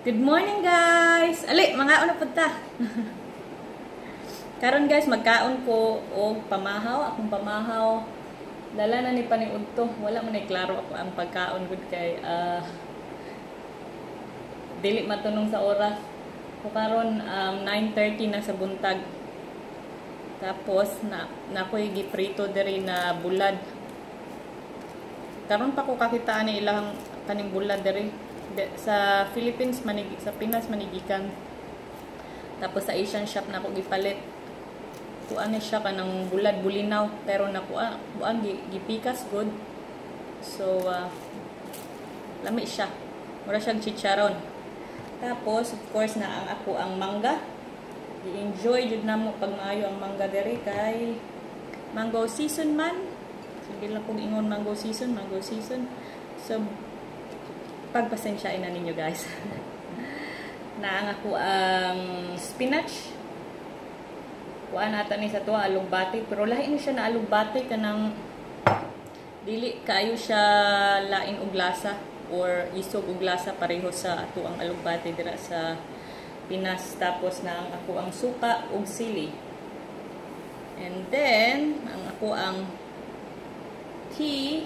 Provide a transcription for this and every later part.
Good morning, guys! Ali, mga una punta. Karon guys, magkaon ko og pamahaw, akong pamahaw. Dala na ni paniudto. Wala man ay klaro ako ang pagkaon gud kay dili matunong sa oras. Ko karon 9:30 na sa buntag. Tapos na nakoy giprito diri na bulad. Karon pa ko kakitaan ni ilang kaning bulad diri sa Philippines manig sa Pinas manigikan. Tapos sa Asian shop na ako gipalit. Kuan ni siya kanang bulad bulinaw pero nakuha buang gipikas good. So lami siya. Mura siyang chicharon. Tapos of course na ang ako ang mangga. Gi-enjoy jud namo pag maayo ang mangga diri kay mango season man. Sige lang kung ingon mango season, mango season. So pagpasensyain na ninyo guys. Na ang ako ang spinach. Kuan ata ni sa tuwa alugbati, pero lahi ni siya na alugbati kanang dili kaayo siya lain og lasa or isog og lasa pareho sa ato ang alugbati dira sa Pinas. Tapos na ang ako ang suka ug sili. And then ang ako ang tea,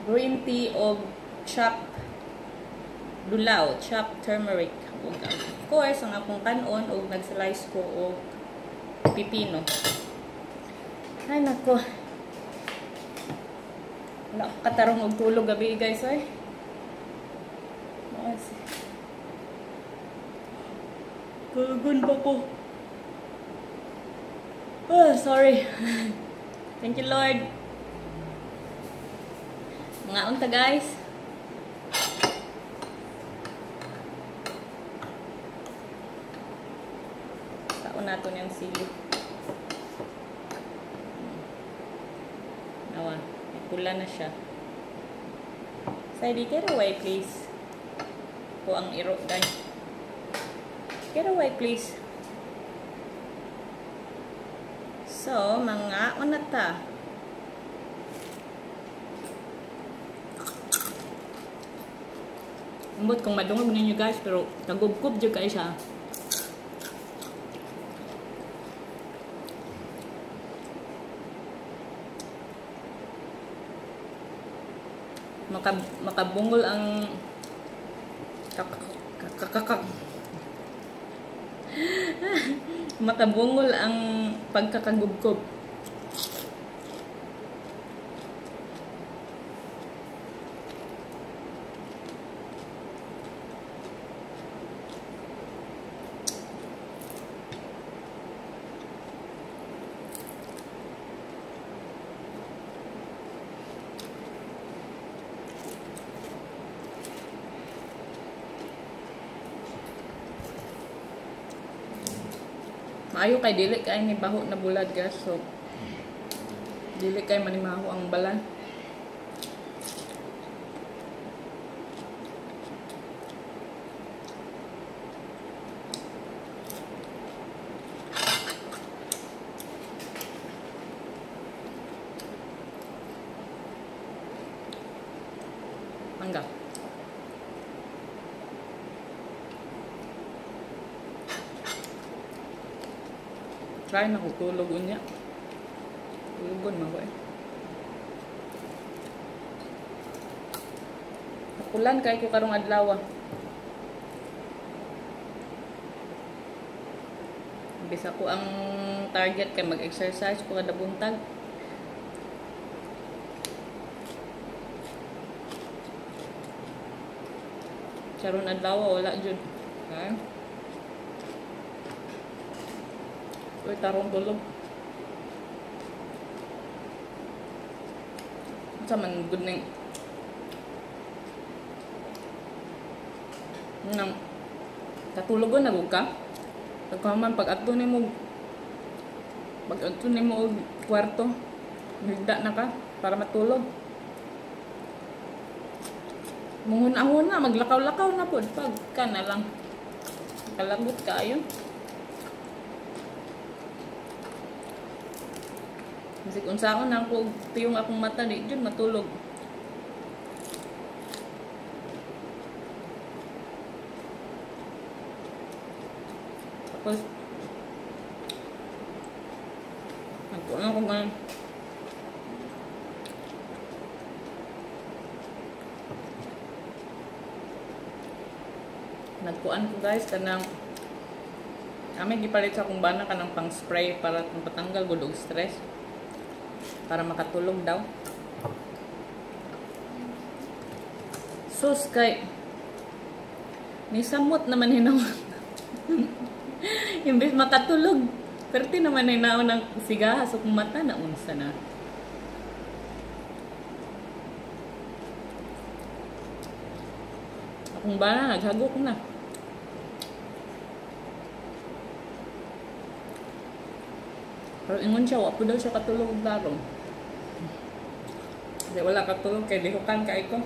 green tea og chop dulaw, chop turmeric. Ug of course ang akong kanon og nag-slice ko og pipino. Ay nako. Wala ko katarong og tulog gabi guys ay. Kagun ba ko? Oh, sorry. Thank you Lord. Mga unta guys. Kaon nato niyang sili. Nawa, may pula na siya. Sadie, get away please. Ko ang iro guys. Get away please. So, mga unata. Ambot kung madungog ninyo guys, pero kagubkob jud kay siya. Makabungol ang makabungol ang pagkakagubkob. Maayo kay dili kay ni baho na bulad guys, so dili kay manimaho ang balan. Mangga. Try na ko tulog unya. Tulugon man ko eh. Nakulan kay ko karong adlaw. Imbes ako ang target kay mag-exercise ko kada buntag. Karon adlaw wala jud. Okay. Uy, tarong tulog. Sa man good ning nang katulogon na gud ka. Pagkaman pag adto nimo og kwarto, higda na ka para matulog. Munghuna-huna, maglakaw-lakaw na pod pag ka na lang. Kalagot kaayo. Bisag unsaon na ako tiyong akong mata di jud matulog. Tapos nagkuan ko ganun. Nagkuan ko guys kanang aming gipalit sa akong bana kanang pang spray para patanggal gud og stress para makatulog daw. Sus kay nisamot naman hinaw. Imbes makatulog, perti naman hinaw ng sigaha sa akong mata na unsa na. Akong bana naghagok na. Pero ingon siya, wa po daw siya katulog og tarong. Kasi wala katulog kay lihukan kay ko.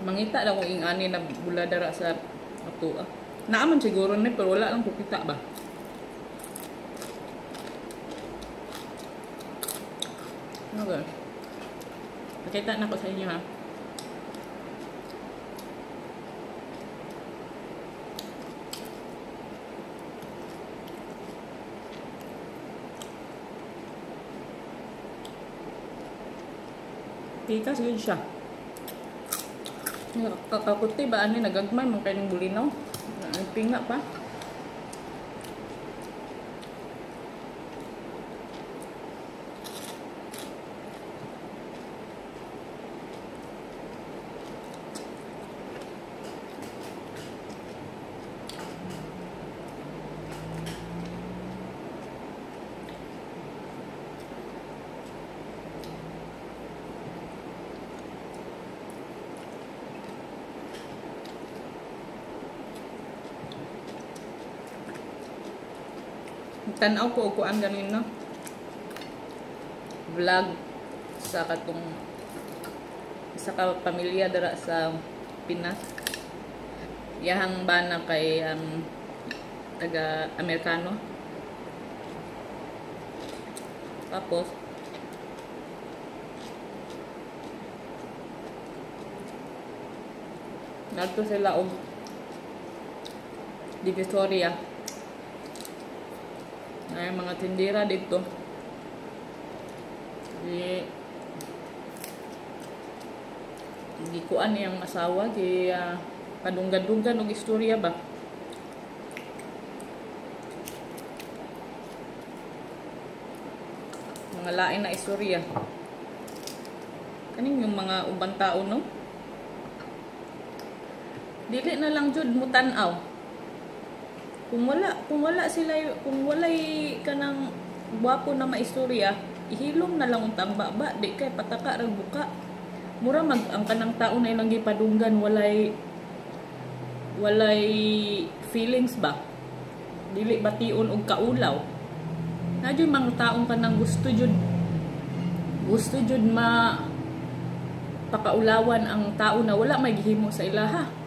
Mangita lang kung ingani na buladara sa ato. Naaman siguro ni pero wala lang ko kita ba. Okay. Pakita na ko sa inyo ha. Tikas yun siya. Kakakuti ba ani nagagmay man kay ning bulinaw. Pinga pa. Tanaw ko og kuan ganin no. Vlog sa katong isa ka pamilya dara sa Pinas. Iyahang bana kay taga Amerikano. Tapos ngadto sila og Divisoria. Ay, mga tindira dito. Di gikuan niyang asawa, di padunggan-dunggan og istorya ba. Mga lain na istorya. Kaning yung mga ubang tao no. Dili na lang jud mo tan-aw. Kung wala sila, kung walay kanang gwapo na maistorya, ihilom na lang untang baba, di kay pataka ra buka. Mura mag ang kanang tao na ilang gipadunggan walay feelings ba. Dili bation og kaulaw. Na jud mga taong kanang gusto jud ma pakaulawan ang tao na wala may gihimo sa ilaha.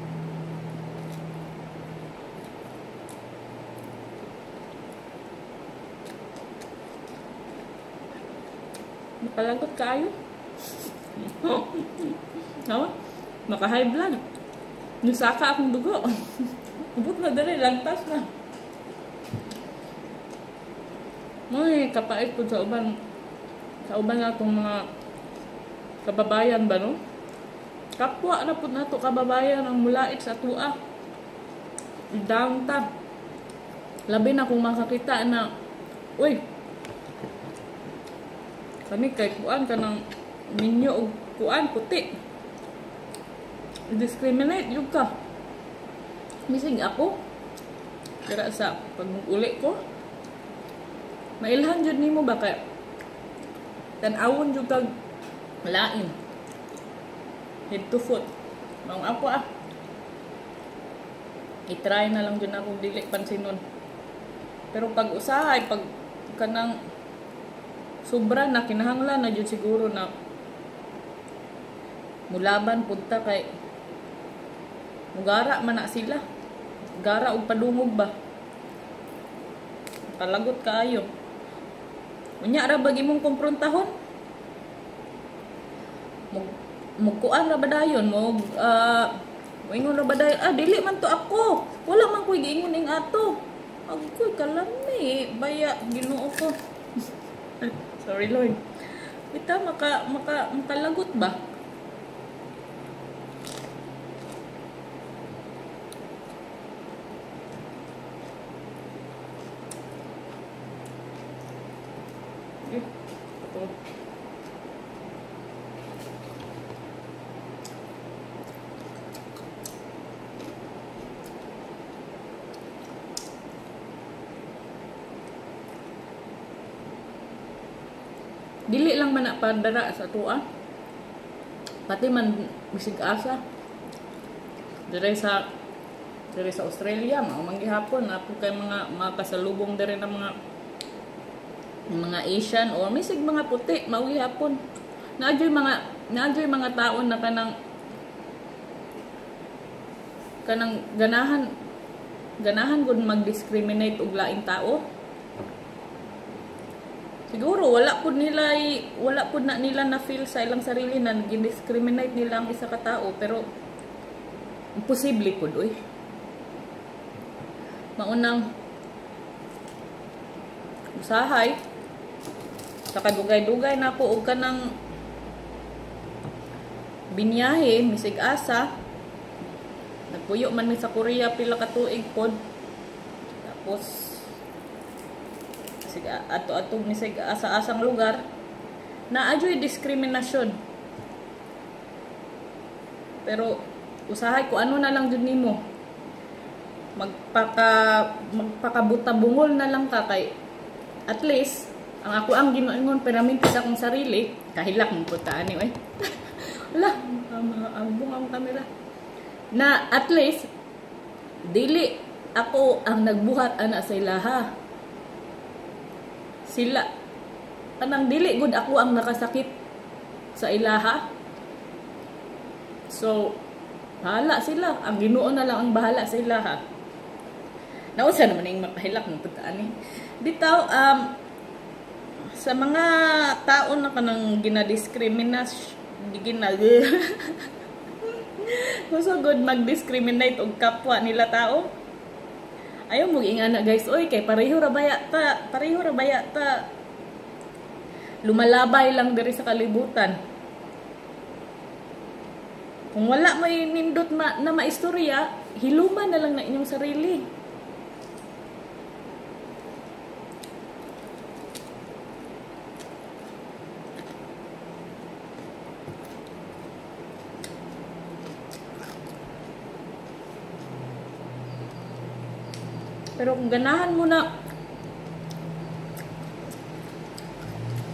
Nakalagot kaayo. No? Maka-high blood. Nusaka akong dugo. Ubot na dali, langtas na. Uy, kapait po sa uban. Sa uban na itong mga kababayan ba, no? Kapwa na po nato kababayan ang mulait sa tua. Down ta. Labi na kung makakita na, uy, kani kay kuan ka ng minyo o kuan puti. Discriminate yun ka. Mising ako dira sa pag-uli ko. Mailhan jud nimo ba kay tan-awon jud kag lain. Head to foot. Maong ako ah. I-try na lang jud ako dili pansinon. Pero pag usahay pag kanang sobra na kinahanglan na jud siguro na mulaban punta kay mugara man na sila. Gara og padungog ba. Palagot kaayo. Unya ra bag imong kumpruntahon? Mugkuan ra ba dayon? Moingon ra ba dayon? Ah, dili man to ako. Wala man ko'y giingon ing ato. Agoy, kalami. Baya, Ginoo ko. Sorry, Lord. Ita, makalagot ba? Ito. Dili lang man na padara sa tuwa. Pati man bisig asa. Dire sa Australia mao man gihapon apo kay mga makasalubong dire na mga Asian or misig mga puti mao gihapon. Naadyoy mga tao na kanang ganahan gud mag-discriminate og laing tao. Siguro wala pud na nila na feel sa ilang sarili na gi-discriminate nila ang isa ka tao, pero imposible pud oy. Maunang usahay sa kadugay-dugay na ko og kanang binyahe misig asa. Nagpuyo man mi sa Korea pila ka tuig pod. Tapos ato-ato misig asa-asang lugar na adyoy diskriminasyon. Pero usahay ko ano na lang jud nimo. Magpakabuta-bungol na lang ka kay at least ang ako ang ginaingon peraminti sa akong sarili, kahilak mong puta ani oy. Wala, ang bungang kamera. Na at least dili ako ang nagbuhat ana sa ilaha. Sila kanang dili gud ako ang nakasakit sa ilaha. So bahala sila, ang Ginoo na lang ang bahala sa ilaha. Nausa naman ning makahilak ng putaan ni. Bitaw sa mga tao na kanang ginadiscriminate gusto good mag-discriminate og kapwa nila tao. Ayaw mo ingana guys, oy kay pareho ra baya ta. Lumalabay lang diri sa kalibutan. Kung wala may nindot na maistorya, hiluman na lang na inyong sarili. Pero kung ganahan mo na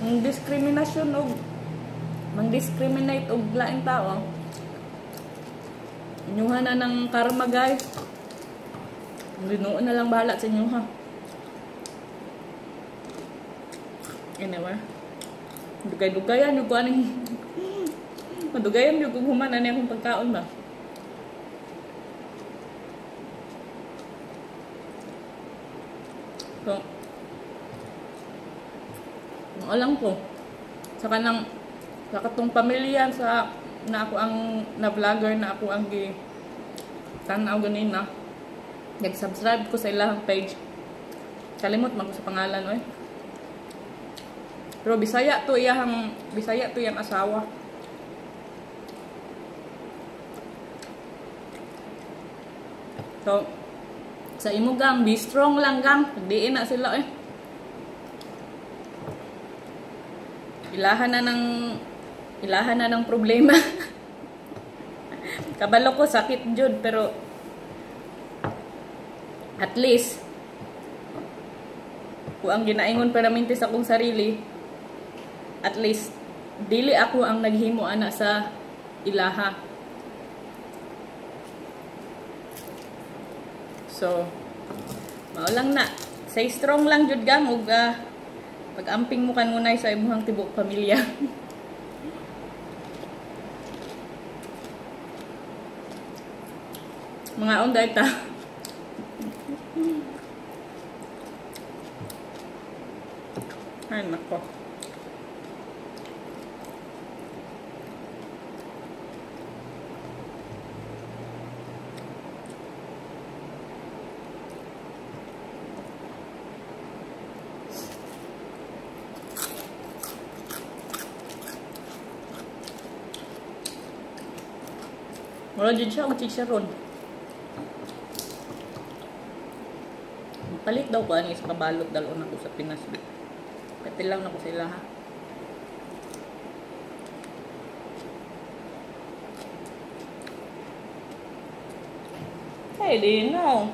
ang diskriminasyon og mang-discriminate og laing tao, inyuha na ng karma guys. Ginoo na lang bahala sa inyo ha. Anyway, dugay-dugayan yung ko aning madugayan yung kung human ani akong pagkaon ba. So, alam ko sa kanang sa katong pamilya sa na ako ang na vlogger na ako ang gi tan-aw ganina. Nag-subscribe ko sa ilang page. Kalimot man ko sa pangalan oy. Pero Bisaya to iyang asawa. So sa imo gang, be strong lang gang. Pagdiin na sila eh. Ilahan na ng problema. Kabalo ko sakit jud, pero at least kung ang ginaingon peraminti sa akong sarili, at least dili ako ang naghimo ana sa ilaha. So, mao lang na. Say strong lang jud gang ug pag-amping mo kanunay sa imong tibok pamilya. Mga unday ta. Ay, nako. Wala dyan siya, og chicharon. Palit daw ko ani sa kabalot dalon ako sa Pinas. Pati lang na ko sila ha. Hey, do you know?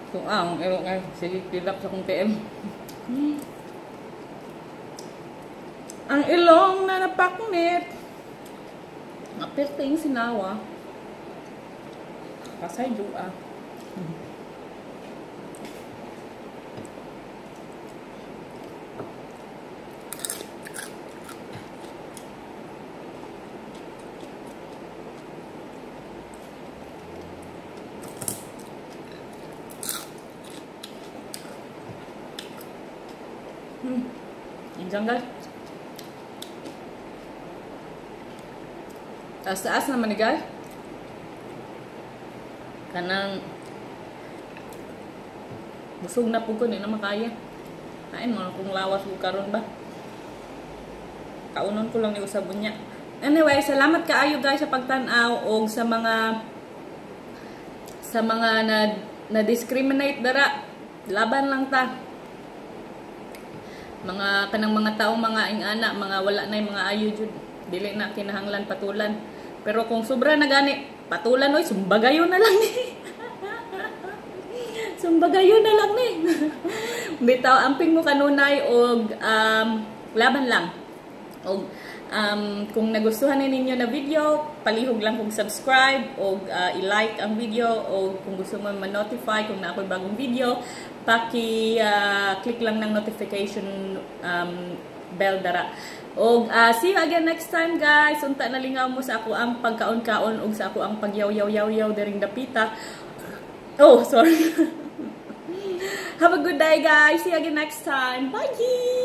So, ang ero sige, tilap sa kong TM. Ang ilong na napaknit. Apirting sinawa. Pasay jua. Diyan guys. Taas-taas naman ni guys. Kanang busog na po ko, di na makaya. Ay, mga kung lawas ko karon ba. Kaunon ko lang ni usab unya. Anyway, salamat kaayo guys sa pagtan-aw og sa mga na discriminate dara. Laban lang ta. Mga kanang mga taong mga ingana, mga wala na yung mga ayo jud, dili na kinahanglan patulan. Pero kung sobra na gani patulan oy, sumbagayon na lang ni. Sumbagayon na lang ni. Bitaw amping mo kanunay og laban lang. Og kung nagustuhan ninyo na video, palihog lang kung subscribe og i-like ang video, og kung gusto mo ma-notify kung na ako'y bagong video, paki-click lang ng notification bell dara. Og see you again next time guys. Unta nalingaw mo sa ako ang pagkaon-kaon og sa ako ang pagyaw-yaw-yaw-yaw diring dapita. Oh, sorry. Have a good day guys. See you again next time. Bye.